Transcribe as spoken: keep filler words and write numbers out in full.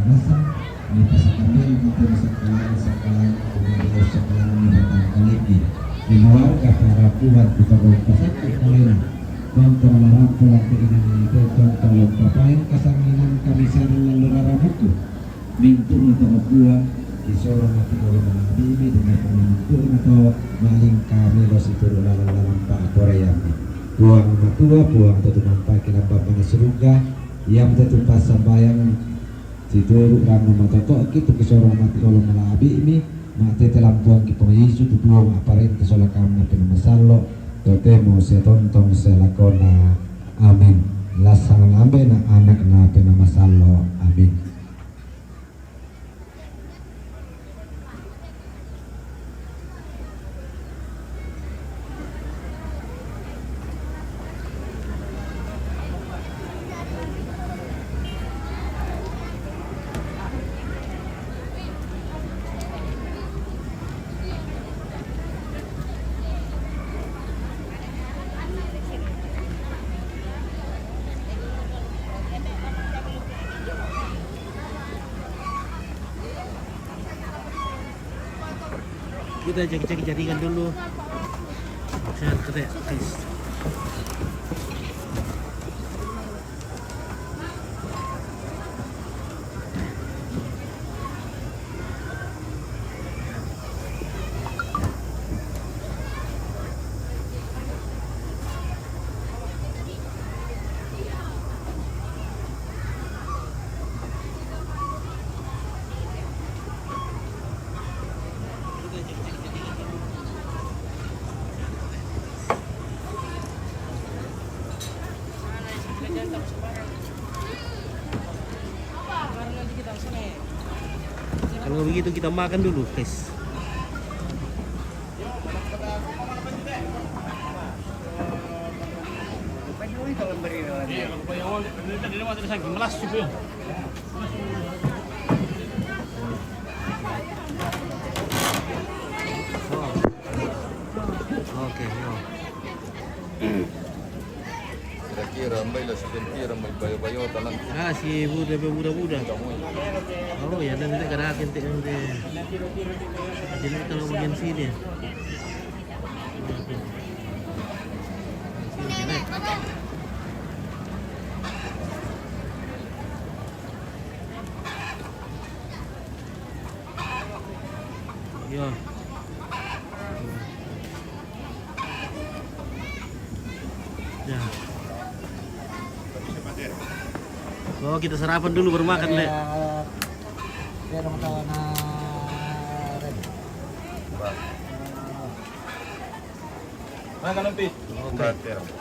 Karangasem, mi pasakambel mate mi sakalang-sakalang, kumandau sakalang mi batang kaliki. Keluarga parapuan tukang pasakit kalena. Tontong larampo lampu inang itu, tontong lompapain kasanginan kami sarang lalu rarabuku. Mintu mi toko dua, isoro mati olo malabimi dengan pemintu na to, maling kami lo situru lalang-lalang pa aporeami. Puang matua, puang tetu nampai ke lambang mana surga, iam tetu pasambayang situru ranu matoto kitu kisoro mati olo malabimi, mate telampuang ki Puang Yesus tutuo ma aparente sola kami pena masallo, totemo se tontong se lakona. Amin. Lasangan ambe na anak na pena masallo. Amin. Kita cek-cek jaringan dulu. Siap, kita tes. Kalau begitu kita makan dulu, guys. Iya, kalau Pak Yawan, ini tadi lewat dari samping, melas juga. Oke, yo. Kira-kira, ambai lah si Gempira, ambai bayo-bayo, tanang. Ah, si Buda, Buda, Buda. Oh, ya, nanti karakin, nanti. Jadi kalau bagian sini. Ya. Ya. Oh, kita sarapan dulu baru makan, Le. Ya, dong, tahu, nah, Ren. Makan nanti. Oke. Bukan terang.